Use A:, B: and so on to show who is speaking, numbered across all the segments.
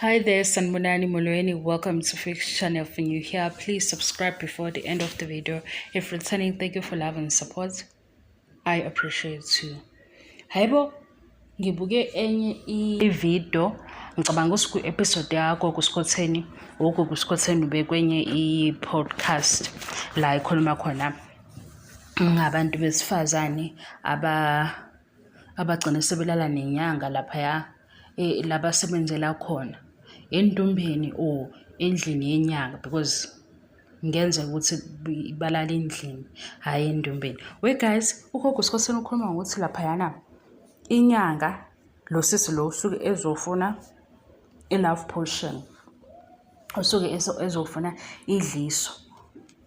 A: Hi there, Sanbonani Molweni. Welcome to Fix Channel. If you're new here, please subscribe before the end of the video. If returning, thank you for love and support. I appreciate you. Hayibo, ngibuke enye i-video, ngicabanga ukuthi kwi-episode yakho kuSikhotheni, ugogo uSikhotheni ubekwenye i-podcast la ekhuluma khona ngabantu besifazane aba abagcine sebelala nenyanga laphaya eh, la basebenzela khona endumbeni or endlini yenyanga because ngenzeka ukuthi balala endlini hhayi endumbeni. We guys, ugogo uSikhosana ukhuluma ngokuthi laphayana inyanga lo sisi lo usuke ezofuna i-love potion, usuke ezofuna idliso.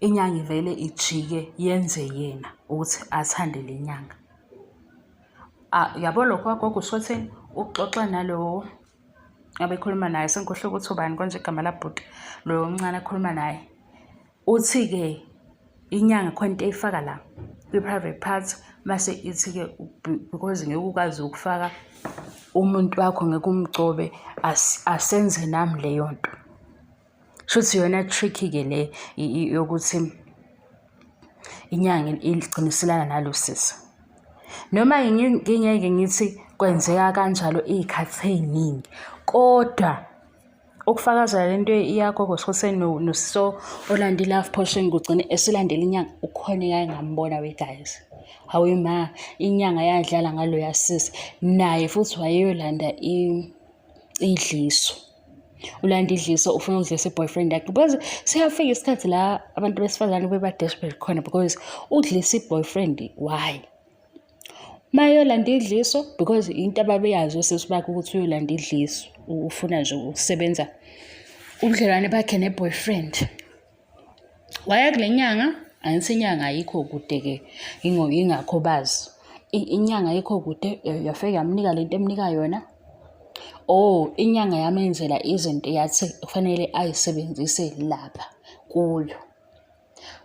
A: Inyanga ivele ijike yenze yena ukuthi athande le nyanga. Ah, yabo lokho kagogo uSkhotheni uxoxa nalo abekhuluma naye sengikhohlwe ukuthi ubani konje igama labhuti lo omncane akhuluma naye. Uthi-ke inyanga khona into eyifaka la kwi-private part mase ithi-ke because ngeke ukwazi ukufaka umuntu wakho ngeke umgcobe asenze nami leyo nto. Shuthi iyona trick-ke le yokuthi inyanga igcine isilala nalo sisi. Noma ngingeke ngithi kwenzeka kanjalo iy'khathi ey'ningi, kodwa ukufakazela le nto yagogo Skhotheni nosisi olanda i-love potion kugcine eselandela inyanga, ukhona engake ngambona we guys. Hawe ma, inyanga yadlala ngaloya sisi, naye futhi wayeyolanda idliso. Ulanda idliso ufuna ukudlisa i-boyfriend yakhe because siyafika isikhathi la abantu besifazane beba-desperate khona because udlisa i-boyfriend why? Uma eyolanda idliso because into ababeyazi osisi bakhe ukuthi uyolanda idliso ufuna nje ukusebenza ubudlelwane bakhe ne-boyfriend. Waya kule nyanga, angithi inyanga ayikho kude-ke yingakho bazi. Inyanga ayikho kude yafike yamnika lento emnika yona. Oh, inyanga yamenzela izinto yathi kufanele ayisebenzise lapha kuyo.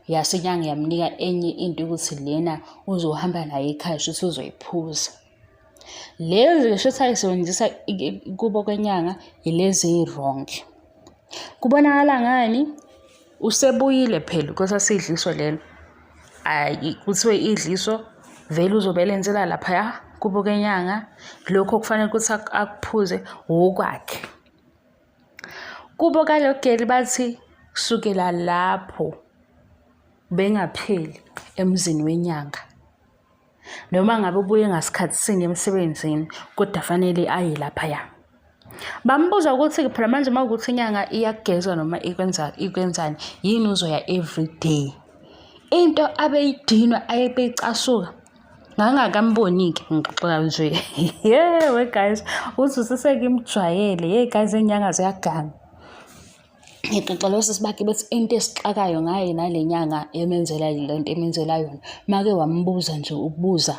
A: Yase inyanga yamnika enye into ukuthi lena uzohamba nayo ekhaya shuthi uzoyiphuza. Lezi shuthi ayisebenzisa kubo kwenyanga yilezi eyi-wrong. Kubonakala ngani? Usebuyile phela kwesase idliso lelo. Hhayi kuthiwe idliso vele uzobe elenzela laphaya kubo kenyanga lokho okufanele ukuthi akuphuze okwakhe. Kubo kalo girl bathi kusukela lapho bengapheli emzini wenyanga. Noma ngabe ubuye ngasikhathi sini emsebenzini kodwa fanele aye laphaya. Bambuza ukuthi phela manje uma kuwukuthi inyanga iyakugeza noma ikwenza ikwenzani yini uzoya everyday. Into abeyidinwa ayebeyicasuka ngangakamboni-ke ngixoxela nje yeah we guys uthi usesengimjwayele hey guys inyanga ziyaganga. Ngixoxela osisi bakhe bethi into esixakayo ngaye nale nyanga emenzela le nto emenzela yona make wambuza nje ukubuza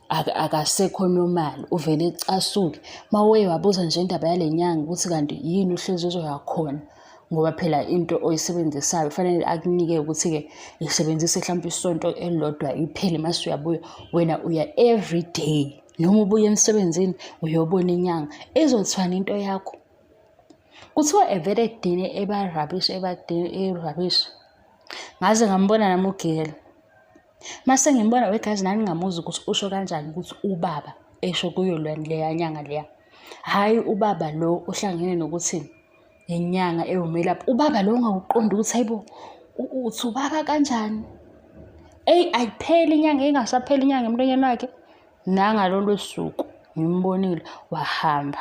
A: akasekho normal uvele ecasuke. Uma uye wabuza nje indaba yale nyanga ukuthi kanti yini uhlezi uzoya khona ngoba phela into oyisebenzisayo kufanele akunike ukuthi-ke isebenzise hlampe isonto elilodwa iphele mase uyabuya wena uya everyday noma ubuya emsebenzini uyobona inyanga izothiwani into yakho. Kuthiwa evele edine eba-rubbish ebadine e-rubbish. Ngaze ngambona nami ugirl. Mase ngimbona we guys nami ngingamuzwa ukuthi usho kanjani ukuthi ubaba esho kuyo leya nyanga leya. Hhayi ubaba lo ohlangene nokuthi inyanga ewumelaphi. Ubaba lo ongawuqondi ukuthi hayibo uthi ubaba kanjani? Eyi ayipheli inyanga ingasapheli inyanga emlonyeni wakhe. Nangalolo suku ngimbonile wahamba.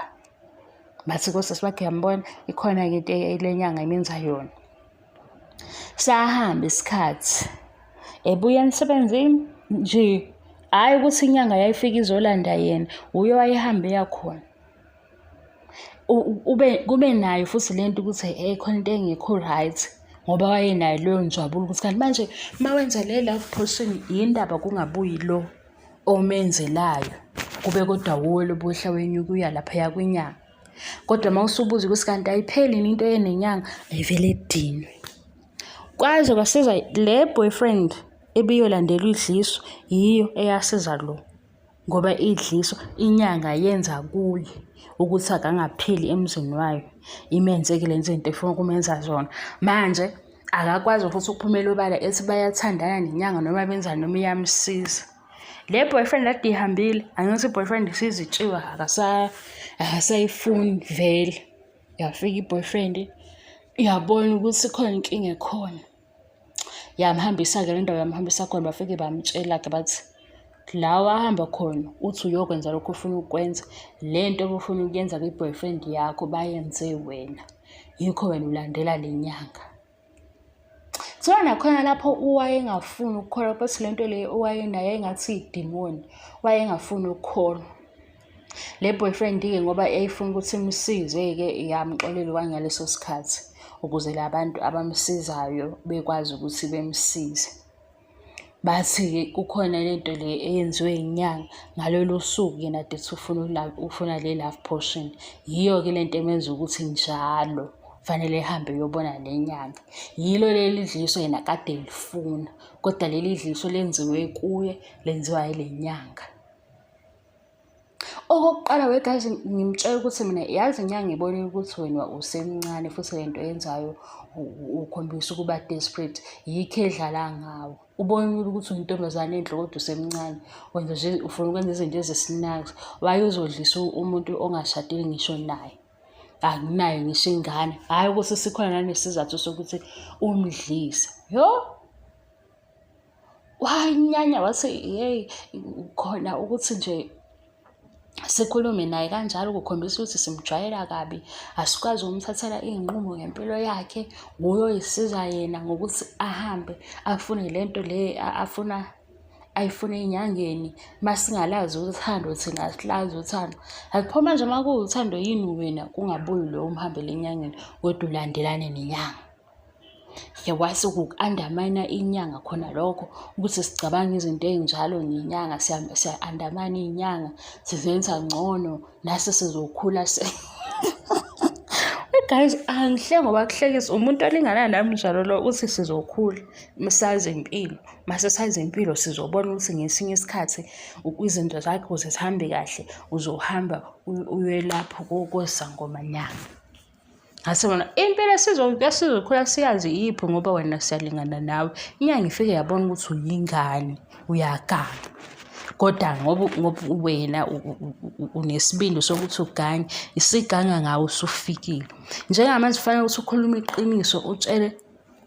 A: Bathi kosisi bakhe yambona ikhona-ke into le nyanga imenza yona. Sahamba isikhathi ebuya emsebenzini nje, hhayi ukuthi inyanga yayifika izolanda yena, wuye owayehambe eya khona. Ube kube nayo futhi le nto ukuthi hhe khona into engekho right ngoba wayenayo leyo njabulo ukuthi kanti manje uma wenza le love potion yini ndaba kungabuyi lo omenzelayo kube kodwa wuwe lobuhla wenyuka uya laphaya kwinyanga. Kodwa uma usubuza ukuthi kanti ayipheli yini into yenenyanga, ayivele edinwe. Kwaze kwasiza le boyfriend ebiyolandela idliso yiyo eyasiza lo ngoba idliso inyanga yenza kuye. ukuthi akangaphili emzini wayo imenze-ke le zinto efuna ukumenza zona manje akakwazi futhi ukuphumela obala ethi bayathandana nenyanga noma benzani noma iyamsiza le boyfriend kade ihambile angithi i-boyfriend isizitshiwe akasayifuni vele yafika i-boyfriend yabona ukuthi khona inkinga ekhona yamhambisa-ke le ndawo yamhambisa khona bafike bamtshela-ke bathi la wahamba khona uthi uyokwenza lokhu ofuna ukukwenza le nto obufuna ukuyenza kwi-boyfriend yakho bayenze wena yikho wena ulandela le nyanga. Kuthiwa nakhona lapho wayengafuni ukukholwa futhi le nto le owayenayo yayingathi idimoni, wayengafuni ukukholwa. Le boyfriend-ke ngoba yayifuna ukuthi imsize-ke yamxolela kwangaleso sikhathi ukuze la bantu abamsizayo bekwazi ukuthi bemsize. Bathi-ke kukhona le nto le eyenziwe inyanga ngalolu suku yena ade ethi ufuna ufuna le love potion. Yiyo-ke le nto emenza ukuthi njalo fanele ehambe eyobona le nyanga. Yilo leli dliso yena kade elifuna, kodwa leli dliso lenziwe kuye lenziwa yile nyanga. Okokuqala we guys ngimtshela ukuthi mina yazi inyanga ngibonile ukuthi wena usemncane futhi le nto oyenzayo ukhombisa ukuba desperate yikho edlala ngawo. Ubonile ukuthi uyintombazane enhle kodwa usemncane wenza nje ufuna ukwenza izinto ezisinaks. Why uzodlisa umuntu ongashadile ngisho naye? Anginayo ngisho ingane, hhayi ukuthi sikhona nanesizathu sokuthi umdlise. Yo! Wanyanya wathi yeyi khona ukuthi nje sikhulume naye kanjalo kukhombisa ukuthi simjwayela kabi, asikwazi ukumthathela iy'nqumo ngempilo yakhe, nguye oyisiza yena ngokuthi ahambe afune le nto le afuna ayifune enyangeni. Masingalazi uthando thina asilazi uthando. Pho manje uma kuwuthando yini wena kungabuyi lo umhambele enyangeni kodwa ulandelane nenyanga? Ngiyakwazi uku-undermine inyanga khona lokho ukuthi sicabange izinto ey'njalo ngenyanga siya-undermine iy'nyanga sizenza ngcono nasi sizokhula guys angihle ngoba kuhlekisa umuntu olingana nami njalo lo uthi sizokhula sazi impilo mase sazi impilo sizobona ukuthi ngesinye isikhathi izinto zakho ukuze zihambe kahle uzohamba uyelapho kosangoma nyanga. Ngase bona impela sizokhula siyazi iyiphi ngoba wena siyalingana nawe. Inyanga ifike yabona ukuthi uyingane, uyaganga. Kodwa ngoba ngoba wena unesibindi sokuthi ugange, isiganga ngawe usufikile. Njengamanje kufanele ukuthi ukhulume iqiniso utshele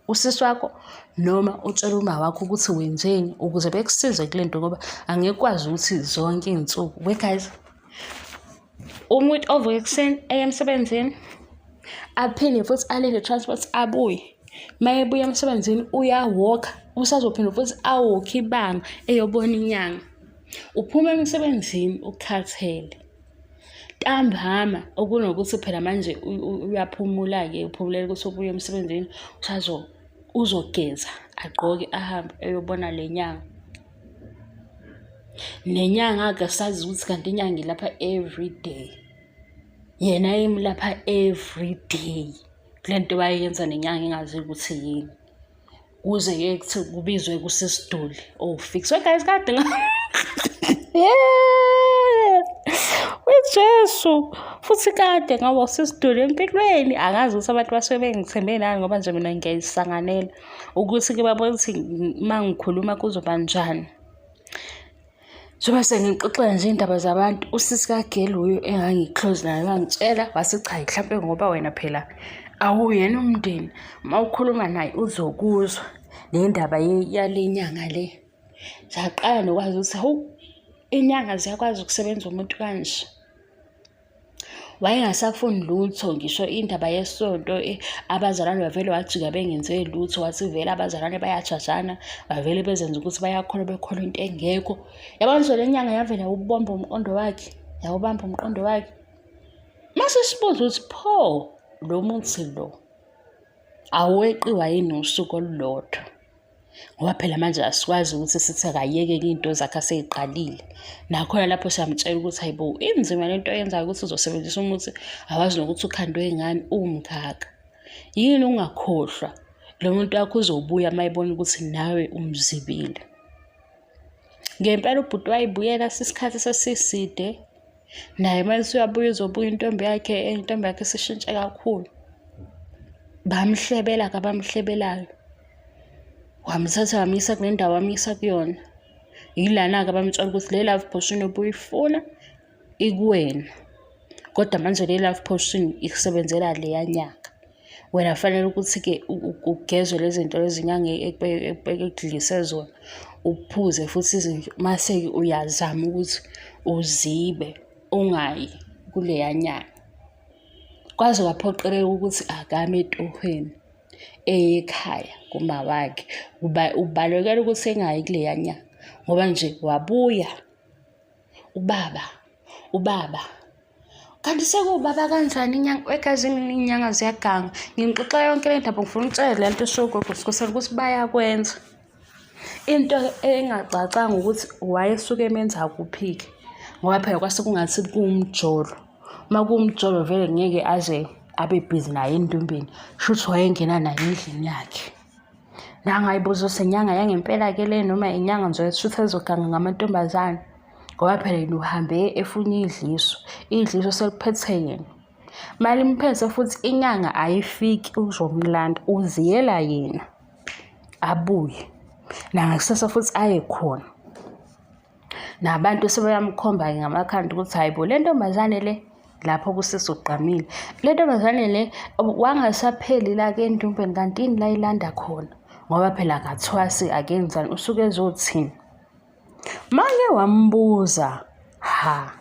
A: usisi wakho noma utshele uma wakho ukuthi wenzeni ukuze bekusize kule nto ngoba angeke ukwazi ukuthi zonke iy'nsuku. We guys, Umuntu ovuka ekuseni eye emsebenzini aphinde futhi alinde transport abuye. Uma ebuya emsebenzini uyawokha, usazophinda futhi awokhe ibanga eyobona inyanga. Uphuma emsebenzini ukhathele. Ntambama okunokuthi phela manje uyaphumula-ke uphumulela ukuthi ubuye emsebenzini uzogeza agqoke ahambe eyobona le nyanga. Nenyanga-ke asazi ukuthi kanti inyanga ilapha everyday. Yena imlapha everyday. Kule nto bayenza nenyanga engazi ukuthi yini. Kuze-ke kuthi kubizwe kusisiduli oh fix. We guys kade yeah! WeJesu futhi kade ngaba usisiduli empilweni angazi ukuthi abantu basuke bengithembe nani ngoba nje mina ngiyayisanganela ukuthi-ke babone ukuthi uma ngikhuluma kuzoba njani. Njengoba sengixoxela nje iy'ndaba zabantu, usisi kageli uyo engangi-close naye wangitshela wathi cha mhlampe ngoba wena phela awuyena umndeni, uma ukhuluma naye uzokuzwa le ndaba yale nyanga le. Saqala nokwazi ukuthi hawu, inyanga ziyakwazi ukusebenza umuntu kanje. Wayengasafuni lutho ngisho indaba yesonto abazalwane bavele wajika bengenze lutho wathi vele abazalwane bayajajana bavele bezenza ukuthi bayakholwa bekholwa into engekho. Yabona nje le nyanga yavele yawubomba umqondo wakhe, yawubamba umqondo wakhe. Mase sibuza ukuthi pho lo muthi lo aweqiwa yini usuku olulodwa? Ngoba phela manje asikwazi ukuthi sithi akayeke-ke iy'nto zakhe aseyiqalile. Nakhona lapho siyamtshela ukuthi hayi bo, inzima le nto oyenzayo ukuthi uzosebenzisa umuthi awazi nokuthi ukhandwe ngani umngaka. Yini ungakhohlwa, lo muntu wakho uzobuya uma ebona ukuthi nawe umzibile. Ngempela ubhuti wayibuyela isikhathi sesiside. Naye uma esuyabuya uzobuya intombi yakhe, intombi yakhe isishintshe kakhulu. Bamhlebela-ke abamhlebelayo. Wamthatha wamyisa kule ndawo wamyisa kuyona. Yilana-ke abamtshela ukuthi le love potion obuyifuna ikuwena. Kodwa manje le love potion ikusebenzela leya nyanga. Wena fanele ukuthi-ke ugezwe lezi zinto lezi inyanga ekudlise zona, uphuze futhi izinto mase-ke uyazama ukuthi uzibe ungayi kuleya nyanga. Kwaze kwaphoqeleka ukuthi akame etohweni eye ekhaya kumawakhe. Ubalekela ukuthi engayi kuleya nyanga ngoba nje wabuya ubaba, ubaba. Kanti sekuwubaba kanjani inyanga egazini iy'nyanga ziyaganga. Ngingixoxa yonke le ndaba ngifuna ukutshela le nto eshiwo ugogo Sikhosana ukuthi bayakwenza. Into engacacanga ukuthi wayesuke emenza kuphi-ke ngoba phela kwase kungathi kuwumjolo. Uma kuwumjolo vele ngeke aze abe bhizi naye endumbeni, shuthi wayengena naye endlini yakhe. Ngangayibuza ukuthi inyanga yangempela-ke le noma inyanga nje shuthi ezoganga ngamantombazane ngoba phela yena uhambe efuna idliso, idliso seliphethe yena. Malimphethe futhi inyanga ayifiki ukuzomlanda, uziyela yena abuye. Nangakusasa futhi aye khona. Nabantu sebeyamkhomba-ke ngamakhanda ukuthi hhayi bo le ntombazane le lapho kusesogqamile. Le ntombazane le wangasapheli la-ke endumbeni kanti yini la ilanda khona ngoba phela akathwasi akenzani usuke ezothini. Make wambuza ha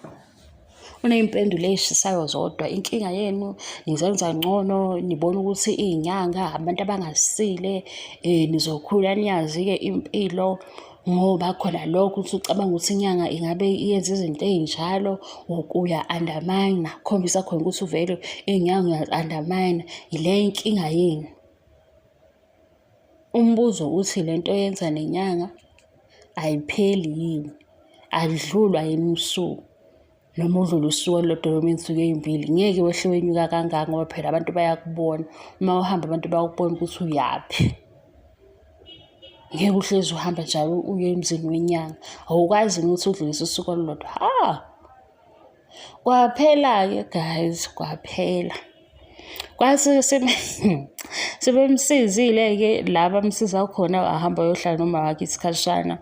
A: Uney'mpendulo ey'shisayo zodwa. Inkinga yenu nizenza ngcono, nibona ukuthi iy'nyanga abantu abangasile, nizokhula niyazi-ke impilo ngoba khona lokho ukuthi ucabanga ukuthi inyanga ingabe iyenza izinto ey'njalo uya-undermine-a, kukhombisa khona ukuthi uvele iy'nyanga uyazi-undermine-a. Ile inkinga yenu. Umbuzo uthi le nto oyenza nenyanga ayipheli yini? Aludlulwa yini usuku? Noma udlule usuku olulodwa noma iy'nsuku ey'mbili, ngeke wehle wenyuka kangaka ngoba phela abantu bayakubona. Uma uhamba abantu bayakubona ukuthi uyaphi. Ngeke uhlezi uhamba njalo uye emzini wenyanga. Awukwazi yini ukuthi udlulise usuku olulodwa? Ha! Kwaphela-ke guys, kwaphela. Kwase sebemsizile-ke la bamsiza khona wahamba wayohlala nomama wakhe isikhashana.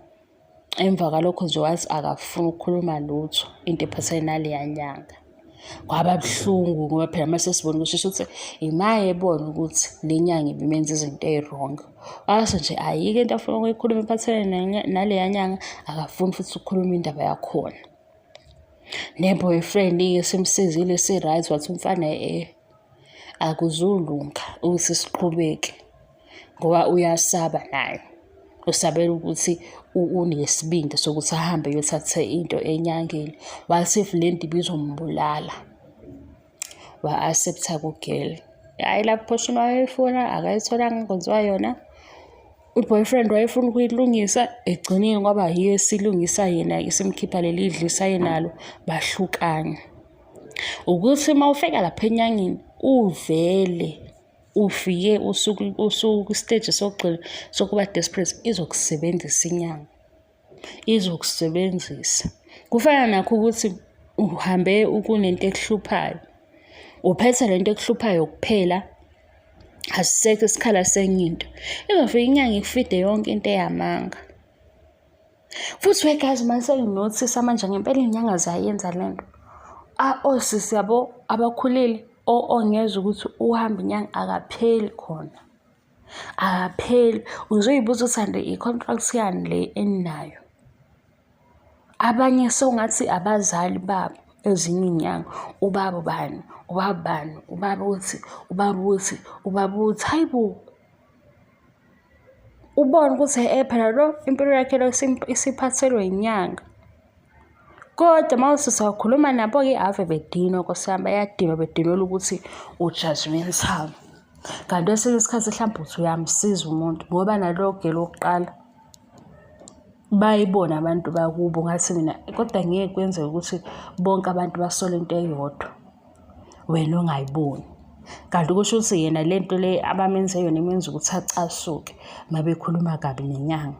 A: Emva kwalokho nje wathi akafuni ukukhuluma lutho into ephathelene naleya nyanga. Kwaba buhlungu ngoba phela mase sibona ukuthi shuthi ima ebona ukuthi le nyanga ibimenza izinto ey'wrong. Wase nje ayikho into afuna ukuyikhuluma ephathelene naleya nyanga, akafuni futhi ukukhuluma indaba yakhona. Ne-boyfriend-ke simsizile si-right wathi umfana akuzulunga ukuthi siqhubeke ngoba uyasaba naye. Usabela ukuthi unesibindi sokuthi ahambe eyothatha into enyangeni. Wathi if le nto ibizombulala, wa-accept-a ku-girl. Hhayi lapho portion wayeyifuna akayitholanga kwenziwa yona. U-boyfriend wayefuna ukuyilungisa ekugcineni kwaba yiyo esilungisa yena isimkhipha leli dliso ayenalo bahlukana. Ukuthi uma ufika lapha enyangeni uvele ufike usukwi-stage sokugcina sokuba desperate izokusebenzisa inyanga. Izokusebenzisa. Kufana nakho ukuthi uhambe kunento ekuhluphayo, uphethe le nto ekuhluphayo kuphela asisekho isikhala senye into. Izofika inyanga ikufide yonke into eyamanga. Futhi wegazi uma senginothisa manje ngempela iy'nyanga ziyayenza le nto. Osisi yabo abakhulile ongezwa ukuthi uhamba inyanga akapheli khona. Akapheli. Uzoyibuza ukuthi kanti i-contract yani le eninayo. Abanye sewungathi abazali babo ezinye iy'nyanga, ubaba ubani, ubaba ubani, ubaba uthi, ubaba uthi, ubaba uthi, hhayi bo. Ubone ukuthi hhe phela lo impilo yakhe lo isiphathelwe inyanga. Kodwa uma ususakhuluma nabo-ke ave bedinwa Nkosi yami, bayadinwa bedinelwa ukuthi u-judgemental. Kanti esinye isikhathi hlampe uthi uyamsiza umuntu ngoba nalo gelo wokuqala bayibona abantu bakubo ngathi mina kodwa ngeke kwenzeke ukuthi bonke abantu basole into eyodwa wena ongayiboni. Kanti kusho ukuthi yena le nto le abamenze yona imenza ukuthi acasuke uma bekhuluma kabi nenyanga.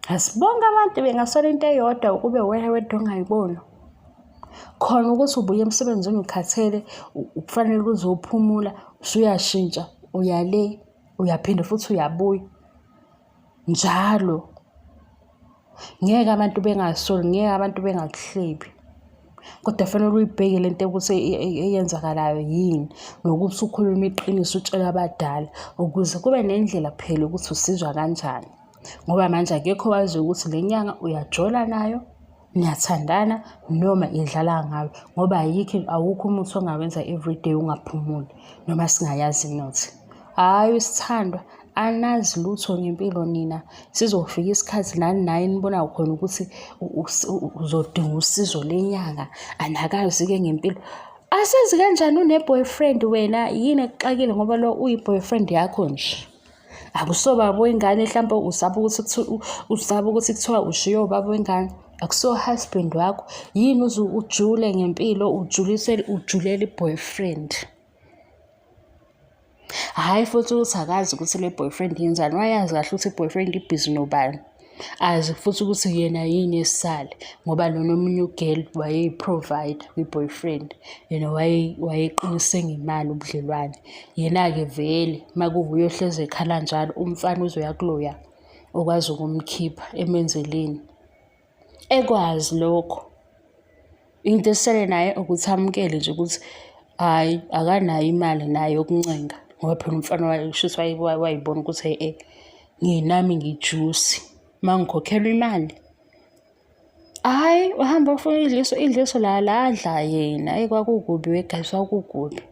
A: Asibonke abantu bengasola into eyodwa ukube wena wedwa ongayiboni. Khona ukuthi ubuya emsebenzini ukhathele, kufanele uzophumula, usuyashintsha uya le, uyaphinde futhi uyabuya njalo. Ngeke abantu bengasoli, ngeke abantu bengakuhlebi. Kodwa fanele uyibheke le nto ukuthi eyenzakalayo yini nokuthi ukhulume iqiniso utshele abadala ukuze kube nendlela phela ukuthi usizwa kanjani. Ngoba manje akekho owaziyo ukuthi le nyanga uyajola nayo, niyathandana noma idlala ngawe ngoba ayikho awukho umuthi ongawenza everyday ungaphumuli noma singayazi inothi. Hhayi isithandwa anazi lutho ngempilo nina sizofika isikhathi nani naye nibona khona ukuthi uzodinga usizo lenyanga anakazi-ke ngempilo. Asazi kanjani une-boyfriend wena yini ekuxakile ngoba lo uyi-boyfriend yakho nje. Akusobaba wengane hlampe usaba ukuthi usaba ukuthi kuthiwa ushiye ubaba wengane. Akuso husband wakho. Yini uze ujule ngempilo ujulise ujulela i-boyfriend. Hhayi futhi ukuthi akazi ukuthi le boyfriend yenzani wayazi kahle ukuthi i-boyfriend ibhizi nobani. Azi futhi ukuthi yena yini esale ngoba lona omunye u-girl wayeyi-provider kwi-boyfriend yena wayeqinise ngemali ubudlelwane. Yena-ke vele uma kuwuye ohlezi ekhala njalo umfana uzoya kuloya okwazi ukumkhipha emenzeleni. Ekwazi lokho. Into esele naye ukuthi amukele nje ukuthi hhayi akanayo imali naye yokuncenga ngoba phela umfana kushuthi wayibona ukuthi e-e nginami ngijusi uma ngikhokhelwa imali. Hhayi wahamba wafuna idliso, idliso la ladla yena eyi kwakukubi we-guys kwakukubi.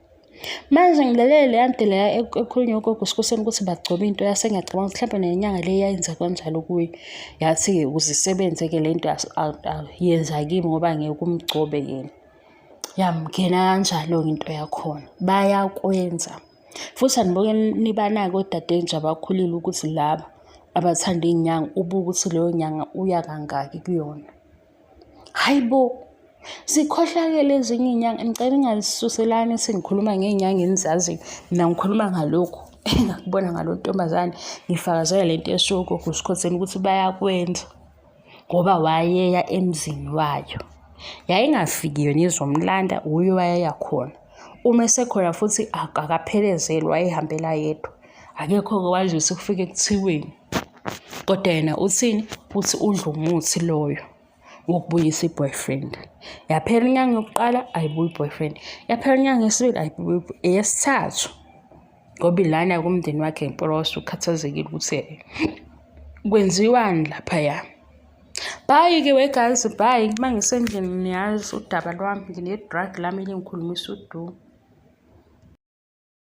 A: Manje ngilalele leya nto leya ekhulunywa ugogo Sikhosana ukuthi bagcoba into yase ngiyacabanga ukuthi mhlawumbe nenyanga le yayenza kanjalo kuye. Yathi-ke ukuze isebenze-ke le nto yenza kimi ngoba ngeke umgcobe yena. Yamngena kanjalo-ke into yakhona. Bayakwenza. Futhi aniboke nibanake odade nje abakhulile ukuthi laba abathanda iy'nyanga ubuke ukuthi leyo nyanga uya kangaki kuyona. Hayi bo, zikhohlakele ezinye iy'nyanga. Ngicela ningalisuselani sengikhuluma ngey'nyanga enizaziyo. Mina ngikhuluma ngalokhu engakubona ngalo ntombazane. Ngifakazela le nto eshiwo ugogo uSikhotheni ukuthi bayakwenza ngoba wayeya emzini wayo. Yayingafiki yona izomlanda, uye wayeya khona. Uma esekhona futhi akaphelezelwa wayehambela yedwa. Akekho-ke owaziyo ukuthi kufike kuthiweni. Kodwa yena uthini? Uthi udla umuthi loyo wokubuyisa i-boyfriend. Yaphela inyanga yokuqala ayibuyi i-boyfriend. Yaphela inyanga yesibili ayibuyi, eyesithathu ngoba ilana kumndeni wakhe ngempela wasuke ukhathazekile ukuthi kwenziwani laphaya. Bye-ke we guys, bye. Uma ngisendlini niyazi udaba lwami, ngine-drug lami elingikhulumisa udu.